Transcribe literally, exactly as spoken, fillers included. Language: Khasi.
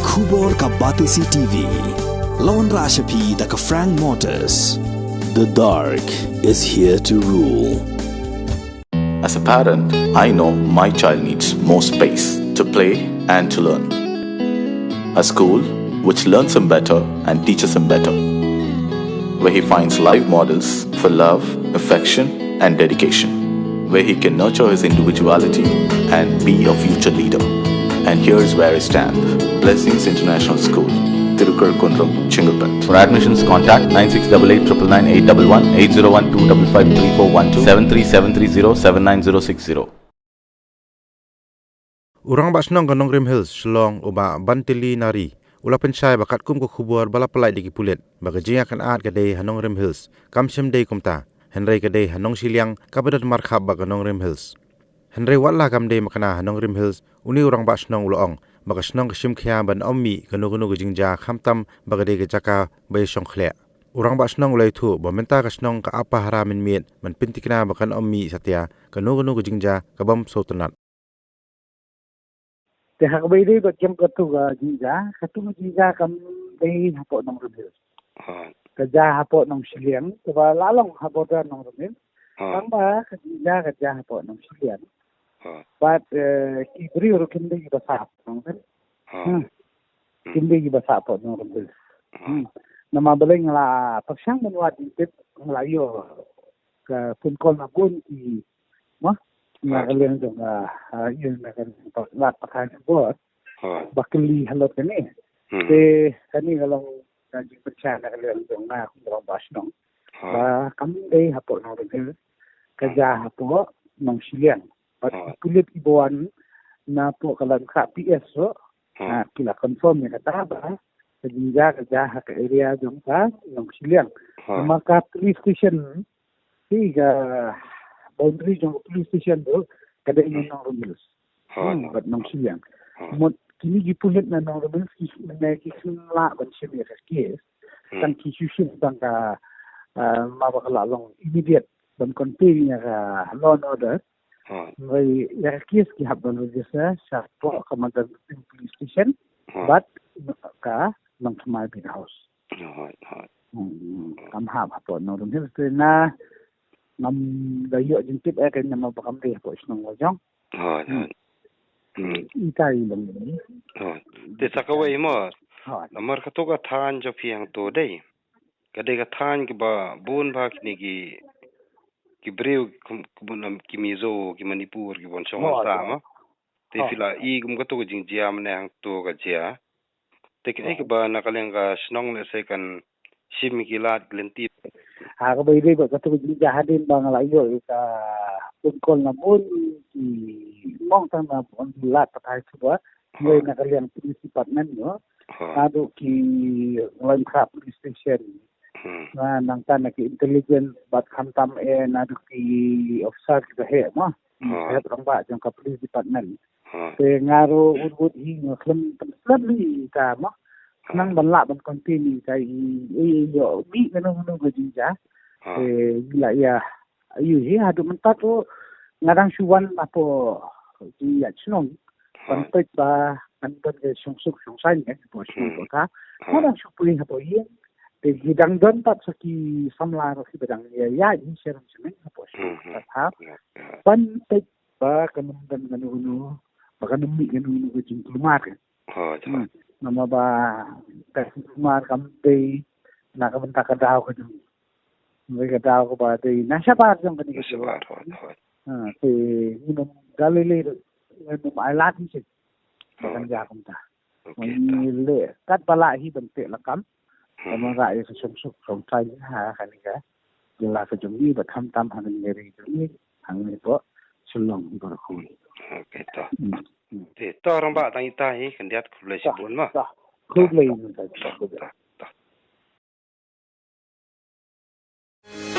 Khubor ka Batesi T V. Lawan Rashapi da ka Frank Motors. The dark is here to rule. As a parent, I know my child needs more space to play and to learn. A school which learns him better and teaches him better, where he finds live models for love, affection, and dedication, where he can nurture his individuality and be a future leader. And here's where I stand. Blessings International School, Tirukarakulam, Chengalpet. For admissions, contact nine six double eight triple nine eight double one, eight zero one two double five three four one two, seven three seven three zero seven nine zero six zero. U Rangbah Shnong ka Nongrim Hills, Shillong, u Bah Bantili Nari, u la pynshai ba katkum ka khubor ba la pynlait da ki pulit ba ka jingïakynad ka dei ha Nongrim Hills, kam shym dei kumta, hynrei ka dei ha Nongshiliang kaba don markhap bad ka Nongrim Hills. Hynrei wat la kam dei makna ha Nongrim Hills, une u Rangbah Shnong u la ong ba ka shnong ka shim khia ban ym mih kano kano ka jingjia khamtam ba ka dei ka jaka ba ïashong khleh. U Rangbah Shnong u la ïathuh ba mynta ka shnong ka ap pahara mynmiet ban pyntikna ba kan ym mih satia kano kano ka jingjia ka bym sngewtynnat. Te ha kaba ïadei bad jong katu ka jingjia, katu ka jingjia kam dei hapoh Nongrim Hills. Hooid. Ka jia hapoh Nongshiliang, kaba la long ha border Nongrim Hills. Hooid. Tang ba ka jingjia ka jia hapoh Nongshiliang. Hooid. Bad, eh, ki briew ruh kim dei kiba sah Nongrim Hills. Hooid. Hmm. Hmm. Kim dei kiba sah hapoh Nongrim Hills. Hooid. Hmm. Namar balei nga la pyrshang ban wad jingtip, nga la ïoh ka phone call na bun ki, mo, na ka liang jong, ah, ah, ïa, na ka liang pa-, lad pathai khubor. Hooid. Ba kylli halor kane. Hmm. Te kane ka long ka jingpynshai na ka liang jong nga kum u Rangbah Shnong. Hooid. Ba kam dei hapoh Nongrim Hills, ka jia hapoh Nongshiliang. Bad ki pulit kiba wan napoh ka Laitumkhrah P S ruh, ha, ki la confirm ïa kata ba ka jingjia ka jia ha ka area jong ka Nongshiliang. Namar ka police station, ki ka boundary jong ka police station ruh ka dei na Nongrim Hills. Hmm, bad Nongshiliang. Mut kine ki pulit na Nongrim Hills ki, mynne ki khlem lah ban shim ïa ka case. Hmm. Tang ki shu shim tang ka, ah, ma ba ka la long immediate ban contain ïa ka law and order. Hooid. Hynrei ïa ka case ki hap ban register shapoh ka Motherwell Police Station. Hooid. Bad ka Nongthymmai Beat House. Hooid, hooid. Hmm, kam hap hapoh Nongrim Hills te nga ngam da ïoh jingtip eh, ka namar ba kam dei hapoh shnong la jong. Hooid, hooid. Hmm. Ita i long ni. Hooid. Te sa kawei mo. Hooid. Namar katu ka thaiñ jong phi hangto dei, ka dei ka thaiñ kaba bun bha kine ki, ki briew kum, kum, ki Mizo, ki Manipur, ki ban shong, hooid, sah, hooid, mo. Te, hooid, phi la i kum katu ka jingjia mynne hangtu ka jia. Te kaei kaba na ka liang ka shnong lehse kan shim ki lad ki lynti? Ha kaba ïadei bad katu ka jingjia hadien ba nga la ïoh ïa ka phone call na bun ki, ym ong tang na bun ki lad pathai khubor. Hooid. Na ka liang police department, no. Hooid. Naduh ki Laitumkhrah Police Station. Hmm. Na nangta na ki intelligence bad khamtam eh naduh ki officer kiba heh, mo. Hooid. Heh rangbah jong ka police department. Hooid. Te nga ruh wut wut hi nga khlem pynslem ïa ka, mo. Khnang, hooid, ban lah ban contain ïa ka, i, i, i, ïoh mih kano kano ka jingjia. Hooid. Te ngi la ïa, ïa hi haduh mynta ruh nga dang shu wan hapoh jingïaid shnong. Ban, hooid, peit ba kan don ka shongsuk shongsaiñ, eh, hapoh shnong, hmm, hapoh ka. Hooid. Nga dang shu poi hapoh ïing. Te ki dang don pat sa ki samla ruh kiba dang ïa ïaid hi sha Rymshneng hapoh shnong, hmm, hmm, ka thaw. Ïa, ïa. Ban peit ba kan ym don kano kano, ba kan ym mih kano kano ka jingkulmar. Hooid, hooid. Hmm. Namar ba ka jingkulmar kam dei na ka bynta ka daw ka jong, ka daw kaba dei na shabar jong kane ka, na shabar, hooid, hooid. Ha, te ngin ym da lei lei, ngin ym ailad hi seh ba kan, hooid, jia kumta. Okay, ngi leh katba lah hi ban teh lakam. Hmm. Ban wanrah ïa ka shongsuk shongsaiñ ha kane ka jylla ka jong ngi bad khamtam ha kane ka ri jong ngi, hangne hapoh Shillong baroh kawei. Okay, to. Hmm. Hmm. Te to rangbah, tang ita hi khyndiat, khublei shibun, mo. To, to. Khublei, to, to, khublei. To, to.